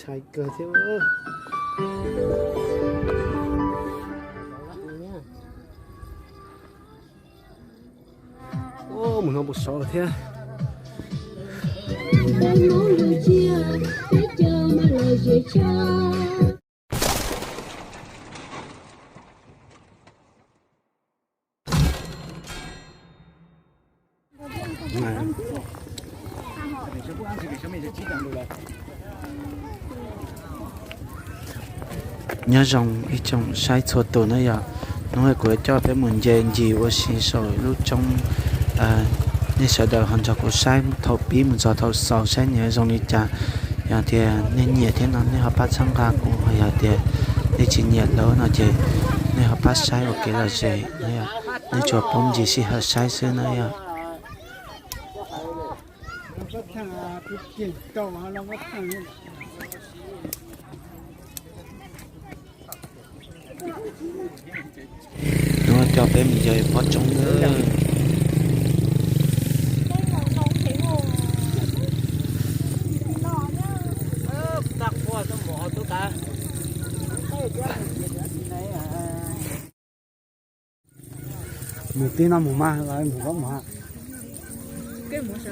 Ntshai kawg thiab. Mus no puas sov thiab. Nyob zoo ib tsoom saib txhua tus na yom. Hnub no kuv yuav coj peb mus nce ncig ua si saum lub roob. Nej sawv daws ho nrog kuv saib thaum pib mus txog thaum xaus saib nws zoo li cas. Yog tias nej nyiam thiab no nej ho pab txhawb nqa kuv, yog tias nej tsis nyiam lawm no ces nej ho pab saib ua kev lom zem na yom. Nej tsuas poob ntsis sij hawm saib xwb na yom. Hnub no coj peb mus nce pob roob na. Mus tib no mus mas, mus koj mus. Peb mus,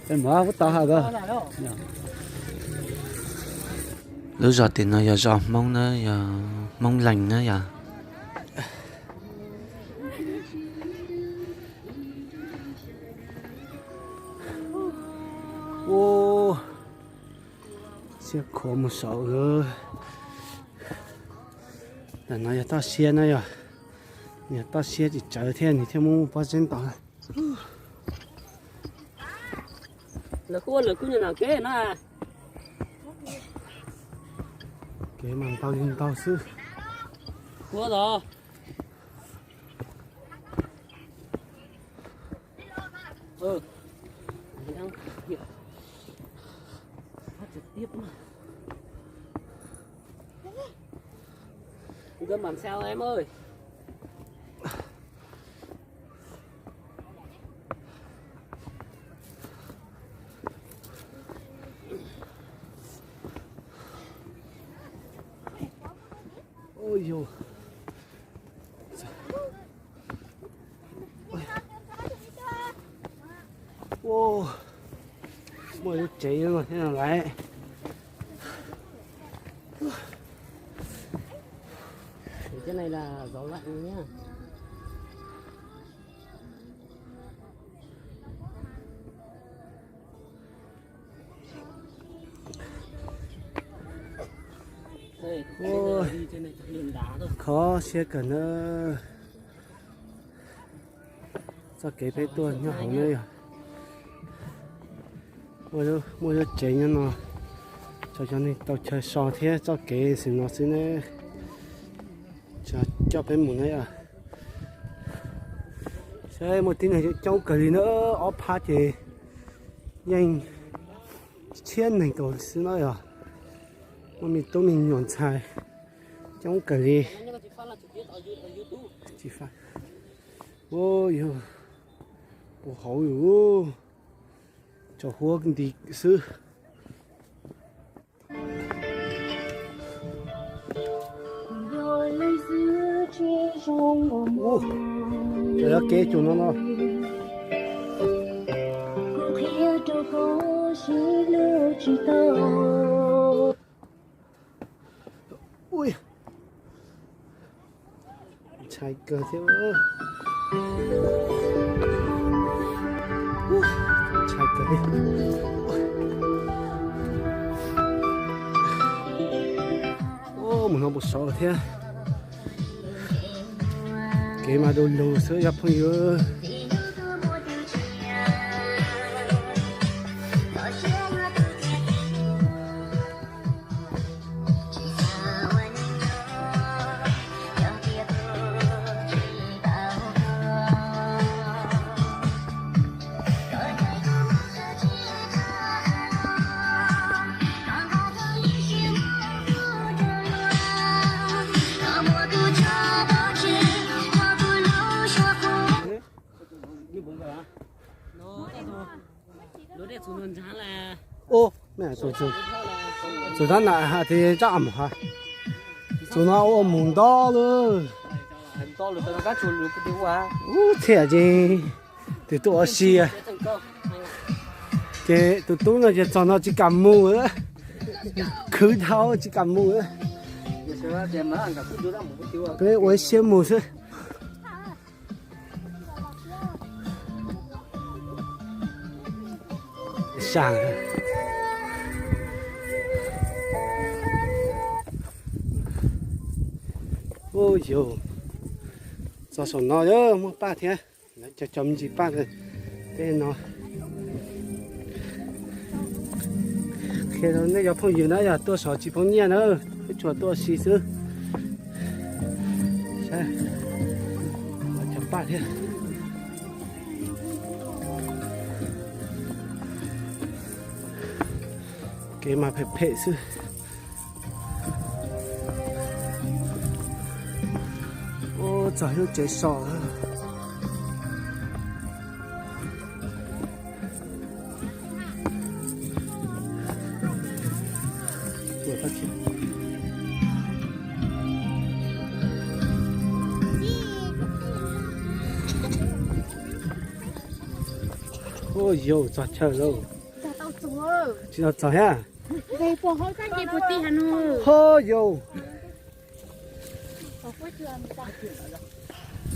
peb mus pub tau hais ko. Lub zos tim no yog zos Hmoob na, yog Hmoob Lees na yom. Siab khuav mus saud. Ntawm no yog toj siab na yom. Yog toj siab tsis tsawv thiab nws thiaj muaj pob zeb ntau. Lawv kuj ua lawv kuj nyob nram kev no. Kev mas ntau li ntau xwb. Ua los. Gom mantxhao em ơi. Ui yog. Muaj lub tsev no thiab no lawm. Cái này là gió lạnh nhá. Ui, khov siab kawg na. Txoj kev peb tuaj nyob hauv na yog muaj lub tsev nyob no, tso cov neeg tau chaw so thiab txoj kev xwm no xwb ne. Coj peb mus na yog. Saib muaj tib neeg coob kawg li na, ob phab ces yeej tshiab neeg kaus xwb na yog. Muaj me tub me nyuam ntxhais coob kawg li. Ua yog puv hauv yus, tso huab nti xwb. Ua, cov kev tsuas no no. Ui, ntshai kawg thiab. Ntshai kawg li. Mus no puas sov thiab. Kev mas du lug xwb yog phooj ywg. Ub, tus, tus tab nam has tias zaj mus ha, tus no ua mus nto lawm. Ub, txhiaj ces tus tuaj ua si, ces tus tub no ces txog no tsis kam mus, khwv dhau tsis kam mus. Peb ua siab mus xwb. Ub, yus txog saum no muaj paj thiab, lawv cog cov me ntsis paj tej no. Qhia rau nej cov phooj ywg na, yog tuaj saum tsis poob nyiaj na, peb tsuas tuaj si xwb. Cog paj thiab. Kev mas phem phem xwb. Ub, txog lub tsev so. Ub, yus txog chaw lauj. Tsis tau txog thiab. Ho yus.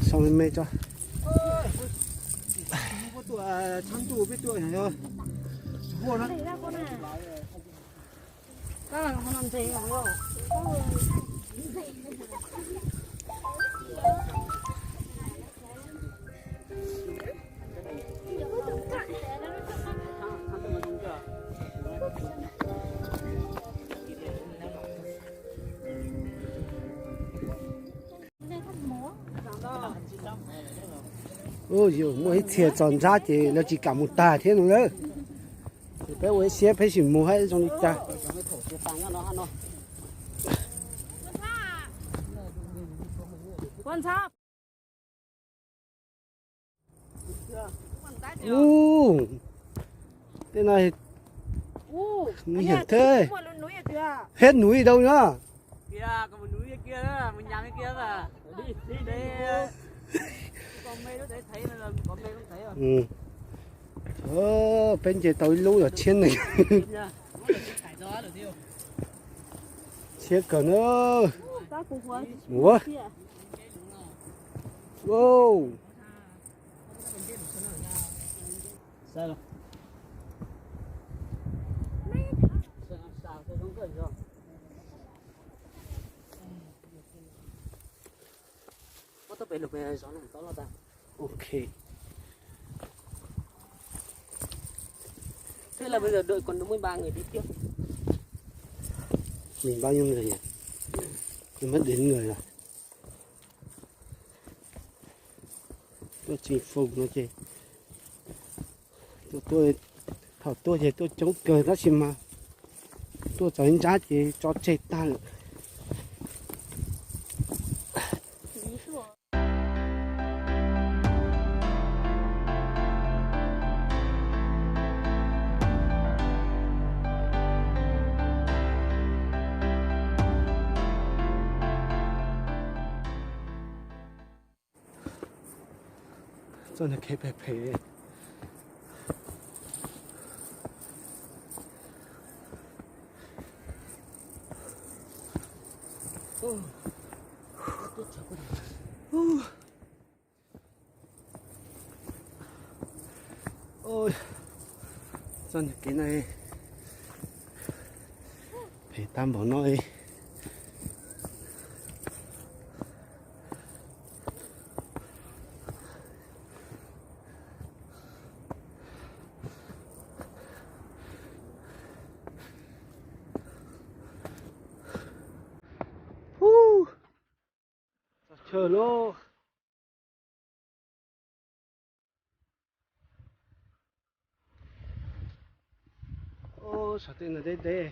Sau me me tso. Ub, yus muaj ib txhia txog nrab ces lawv tsis kam mus tag thiab no lawm. Ces peb ua ib siab peb sim mus hab zoo li cas. Ub, tej no nguy hiểm thế. Hết núi đâu nữa. Peb nce tau ib lub yog tshiab nees. Tshiab kawg na. Ua, wow. Ok. Thế là bây giờ đợi còn đúng mười ba người đi tiếp. Mình bao nhiêu người nhỉ? Mình mất đến người rồi. Tuaj tsis fum no ces, tuaj, thaum tuaj ces tuaj coob kawg tab sis mas tuaj txog ib nrab ces tso tseg tag lawm. Txoj kev phem phem. Txoj kev no phem tag npaum no. Txog chaw lauj. Saum tej no deb deb.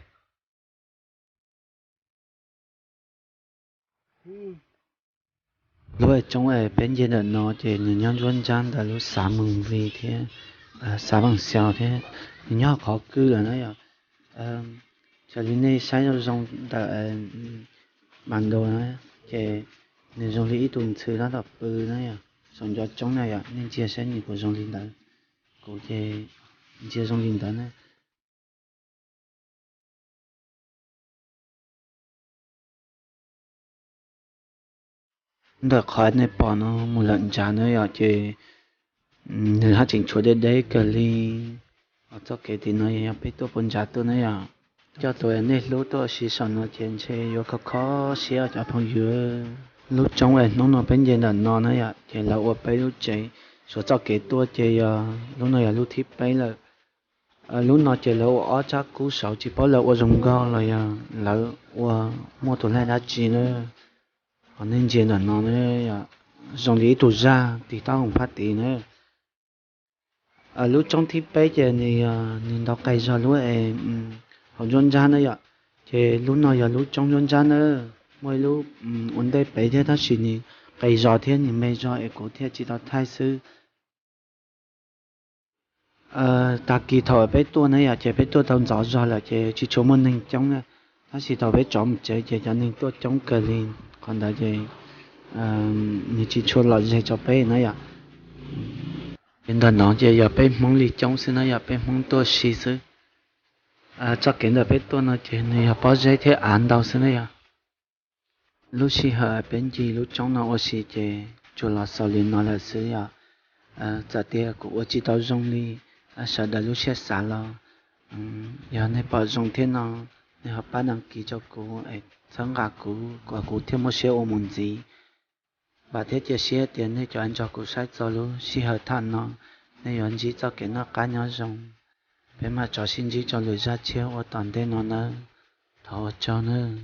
Lub tsoob peb nce ntawm no ces nws nyob nruab nrab ntawm lub xav Moos Vis thiab. xav vees xaus thiab, nws nyob qhov kawg lawm na yom. Xws li nej saib zoo zoo ntawm mas ntu na, ces nws zoo li ib tug ntxhw tab tom pw na yom, saum ncov roob na yom, nej ntsia saib nws puas zoo li ntawd. Kuv ces ntsia zoo li ntawd na. Ntawm qhov nej pom no mus lawm ntsa na yom, ces nws haj tseem tshuav deb deb kawg li. Txoj kev tim no yog peb tuaj puag ntsa tuaj na yom. Coj tus nej hlub tuaj ua si saum no ces ntshe yuav kho kho siab cov phooj ywg. Lub roob es hnub no peb nce ntawm no na yom, ces lawv ua peb lub tsev. Suav txoj kev tuaj ces yog lub no yog lub thib peb lawm. Lub no ces lawv ua ob tsab kub saud, tsis paub lawv ua zoo nkauj los yog lawv ua muaj tus laij dab tsi na. Qhov nej ntsia ntawm no na, zoo li ib tug zaj tig taub hau phab tid na. Lub roob thib peb ces nws yog nws ntaus qes zog lub es hauv nruab nrab na yom. Ces lub no yog lub roob nruab nrab na, muaj ib lub ua ntej pem thiab tab sis nws qes zog thiab nws me zog es kuv thiaj tsis tau thaij xwb. Tag kis thaum peb tuaj na yom, ces peb tuaj tau ntxov zog lawm ces tsis tshua muaj neeg coob na, tab sis thaum peb rov mus tsev ces cov neeg tuaj coob kawg li. Qhov ntawd ces nws tsis tshua lom zem rau peb na yom. Ces ntawm no ces yog peb Hmoob li coob xwb na yom, peb Hmoob tuaj si xwb. Txoj kev ntawm peb tuaj no ces nws yog pob zeb thiab av ntau xwb na yom. Lub sij hawm peb ncig lub roob no ua si ces tsuas los xaus li no lawm xwb yom. Txawm tias kuv ua tsis tau zoo li sawv daws lub siab xav los yog nej pom zoo thiab no, nej ho pab đăng ký rau kuv es txhawb nqa kuv kom kuv thiaj muaj siab ua mus ntxiv. Vam thiab cia siab tias nej cov nrog kuv saib txog lub sij hawm tham no, nej yuav ntsib txoj kev noj qab nyob zoo. Peb mam rov sib ntsib rau lwm zaj tshiab ua tom ntej no nawb. Thov ua tsaug nawb.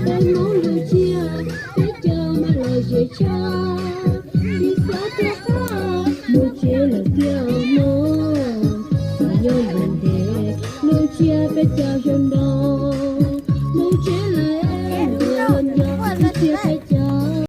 Peb Hmoob lub tsiaj, peb caug mas los zem tshaj.